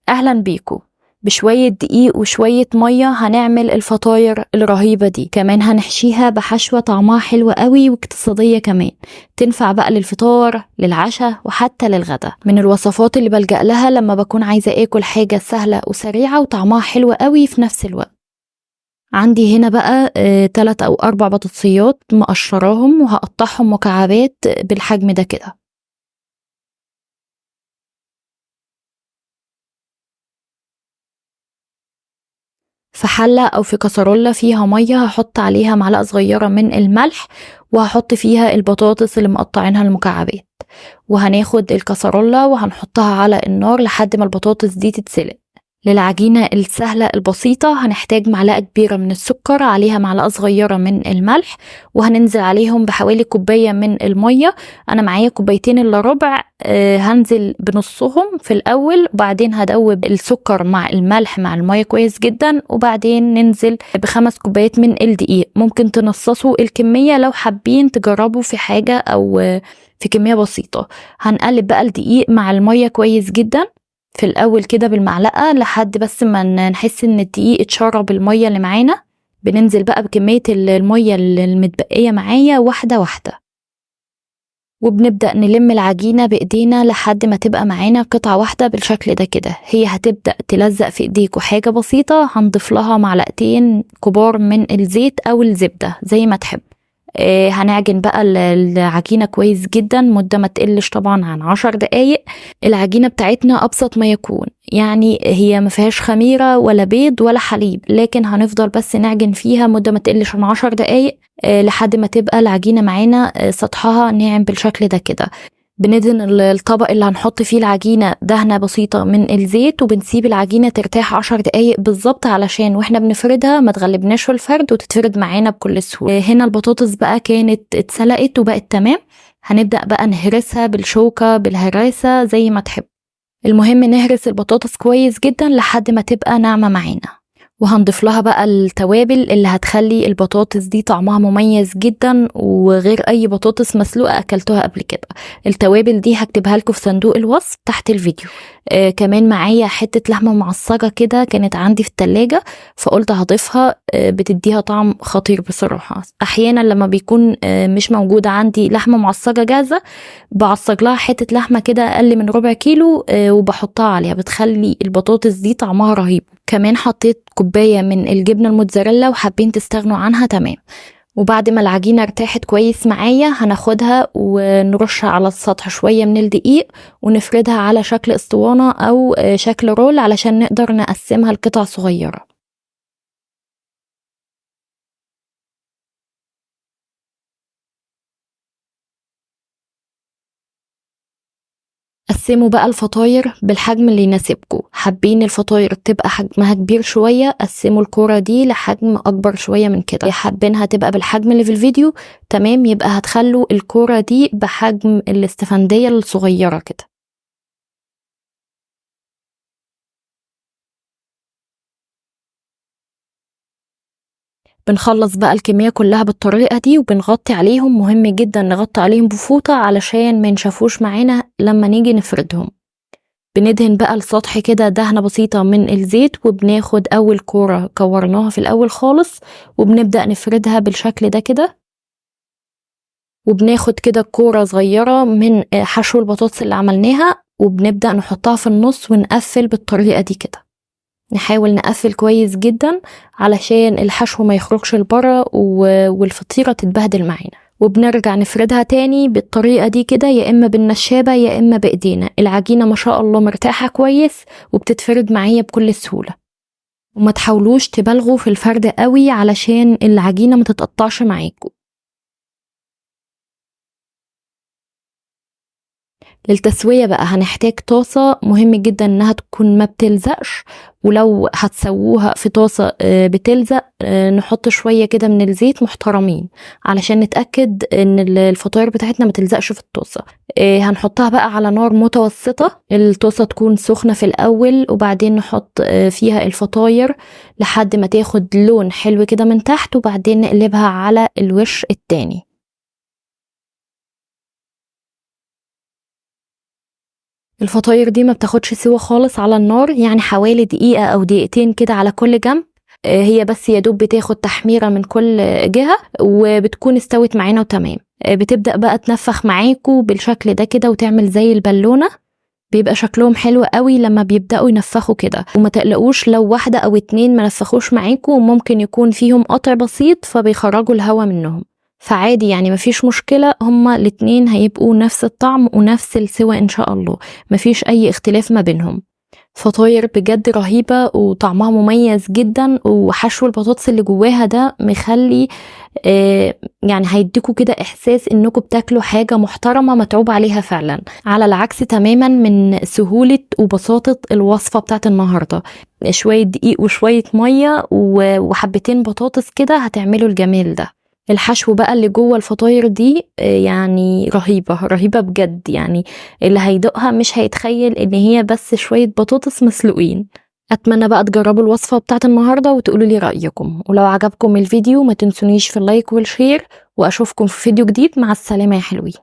أهلا بيكو. بشوية دقيق وشوية مية هنعمل الفطاير الرهيبة دي، كمان هنحشيها بحشوة طعمها حلو قوي واقتصادية كمان، تنفع بقى للفطار للعشاء وحتى للغدا. من الوصفات اللي بلجأ لها لما بكون عايزة اكل حاجة سهلة وسريعة وطعمها حلو قوي في نفس الوقت. عندي هنا بقى 3 أو 4 بطاطسيات مقشراهم وهقطعهم مكعبات بالحجم ده كده. في حلة أو في كسرولة فيها مية هحط عليها معلقة صغيرة من الملح، وهحط فيها البطاطس اللي مقطعينها المكعبات، وهناخد الكسرولة وهنحطها على النار لحد ما البطاطس دي تتسلق. للعجينة السهلة البسيطة هنحتاج معلقة كبيرة من السكر، عليها معلقة صغيرة من الملح، وهننزل عليهم بحوالي كوباية من المية. أنا معايا كوبايتين إلا ربع، هنزل بنصهم في الأول، وبعدين هدوب السكر مع الملح مع المية كويس جدا، وبعدين ننزل ب5 كوبايات من الدقيق. ممكن تنصصوا الكمية لو حابين تجربوا في حاجة أو في كمية بسيطة. هنقلب بقى الدقيق مع المية كويس جدا في الأول كده بالمعلقة لحد بس ما نحس إن الدقيق اتشرب المية اللي معانا. بننزل بقى بكمية المية المتبقية معايا واحدة واحدة، وبنبدأ نلم العجينة بإيدينا لحد ما تبقى معانا قطعة واحدة بالشكل ده كده. هي هتبدأ تلزق في إيديكوا حاجة بسيطة، هنضيف لها معلقتين كبار من الزيت أو الزبدة زي ما تحب. هنعجن بقى العجينة كويس جدا مدة ما تقلش طبعا عن 10 دقايق. العجينة بتاعتنا أبسط ما يكون، يعني هي ما فيهاش خميرة ولا بيض ولا حليب، لكن هنفضل بس نعجن فيها مدة ما تقلش عن 10 دقايق، لحد ما تبقى العجينة معانا، سطحها ناعم بالشكل ده كده. بندهن الطبق اللي هنحط فيه العجينة دهنة بسيطة من الزيت، وبنسيب العجينة ترتاح 10 دقايق بالظبط علشان واحنا بنفردها ما تغلبناش في الفرد وتتفرد معانا بكل سهولة. هنا البطاطس بقى كانت اتسلقت وبقت تمام. هنبدأ بقى نهرسها بالشوكة بالهراسة زي ما تحب. المهم نهرس البطاطس كويس جدا لحد ما تبقى ناعمة معانا، وهنضيف لها بقى التوابل اللي هتخلي البطاطس دي طعمها مميز جدا وغير اي بطاطس مسلوقة اكلتوها قبل كده. التوابل دي هكتبها لكم في صندوق الوصف تحت الفيديو. كمان معايا حتة لحمة معصجة كده كانت عندي في التلاجة فقلت هضيفها، بتديها طعم خطير بصراحة. احيانا لما بيكون مش موجودة عندي لحمة معصجة جاهزة بعصج لها حتة لحمة كده اقل من ربع كيلو، وبحطها عليها، بتخلي البطاطس دي طعمها رهيب. كمان حطيت كوباية من الجبنة الموتزاريلا وحابين تستغنوا عنها تمام. وبعد ما العجينة ارتاحت كويس معايا هناخدها ونرشها على السطح شوية من الدقيق ونفردها على شكل اسطوانة او شكل رول علشان نقدر نقسمها لقطع صغيرة. قسموا بقى الفطاير بالحجم اللي يناسبكم. حابين الفطاير تبقى حجمها كبير شوية قسموا الكرة دي لحجم أكبر شوية من كده. حابينها تبقى بالحجم اللي في الفيديو تمام، يبقى هتخلوا الكرة دي بحجم الاستفندية الصغيرة كده. بنخلص بقى الكمية كلها بالطريقة دي وبنغطي عليهم. مهم جدا نغطي عليهم بفوطة علشان ما ينشفوش معانا لما نيجي نفردهم. بندهن بقى السطح كده دهنة بسيطة من الزيت، وبناخد أول كورة كورناها في الأول خالص وبنبدأ نفردها بالشكل ده كده. وبناخد كده كورة صغيرة من حشو البطاطس اللي عملناها وبنبدأ نحطها في النص ونقفل بالطريقة دي كده. نحاول نقفل كويس جدا علشان الحشو ما يخرجش لبره والفطيرة تتبهدل معانا. وبنرجع نفردها تاني بالطريقة دي كده، يا إما بالنشابة يا إما بإيدينا. العجينة ما شاء الله مرتاحة كويس وبتتفرد معايا بكل سهولة. وما تحاولوش تبالغوا في الفرد قوي علشان العجينة ما تتقطعش معاكم. للتسوية بقى هنحتاج طاسة، مهم جدا انها تكون ما بتلزقش، ولو هتسووها في طاسة، بتلزق، نحط شوية كده من الزيت محترمين علشان نتأكد ان الفطاير بتاعتنا ما تلزقش في الطاسة. هنحطها بقى على نار متوسطة، الطاسة تكون سخنة في الأول، وبعدين نحط فيها الفطاير لحد ما تاخد لون حلو كده من تحت، وبعدين نقلبها على الوش التاني. الفطاير دي ما بتاخدش سوا خالص على النار، يعني حوالي دقيقة او دقيقتين كده على كل جنب، هي بس يا دوب بتاخد تحميرة من كل جهة وبتكون استوت معانا وتمام. بتبدأ بقى تنفخ معاكو بالشكل ده كده وتعمل زي البالونة، بيبقى شكلهم حلو قوي لما بيبدأوا ينفخوا كده. وما تقلقوش لو واحدة او اتنين ما نفخوش معاكو، ممكن يكون فيهم قطع بسيط فبيخرجوا الهوا منهم، فعادي يعني مفيش مشكلة، هما الاتنين هيبقوا نفس الطعم ونفس السوى ان شاء الله، مفيش اي اختلاف ما بينهم. فطاير بجد رهيبة وطعمها مميز جدا، وحشو البطاطس اللي جواها ده مخلي يعني هيديكوا كده احساس انكم بتاكلوا حاجة محترمة متعوب عليها فعلا، على العكس تماما من سهولة وبساطة الوصفة بتاعت النهاردة. شوية دقيق وشوية مية وحبتين بطاطس كده هتعملوا الجمال ده. الحشو بقى اللي جوه الفطاير دي يعني رهيبة رهيبة بجد، يعني اللي هيدوقها مش هيتخيل ان هي بس شوية بطاطس مسلوقين. اتمنى بقى تجربوا الوصفة بتاعت النهاردة وتقولوا لي رأيكم، ولو عجبكم الفيديو ما تنسونيش في ال like وال share، واشوفكم في فيديو جديد. مع السلامة يا حلوين.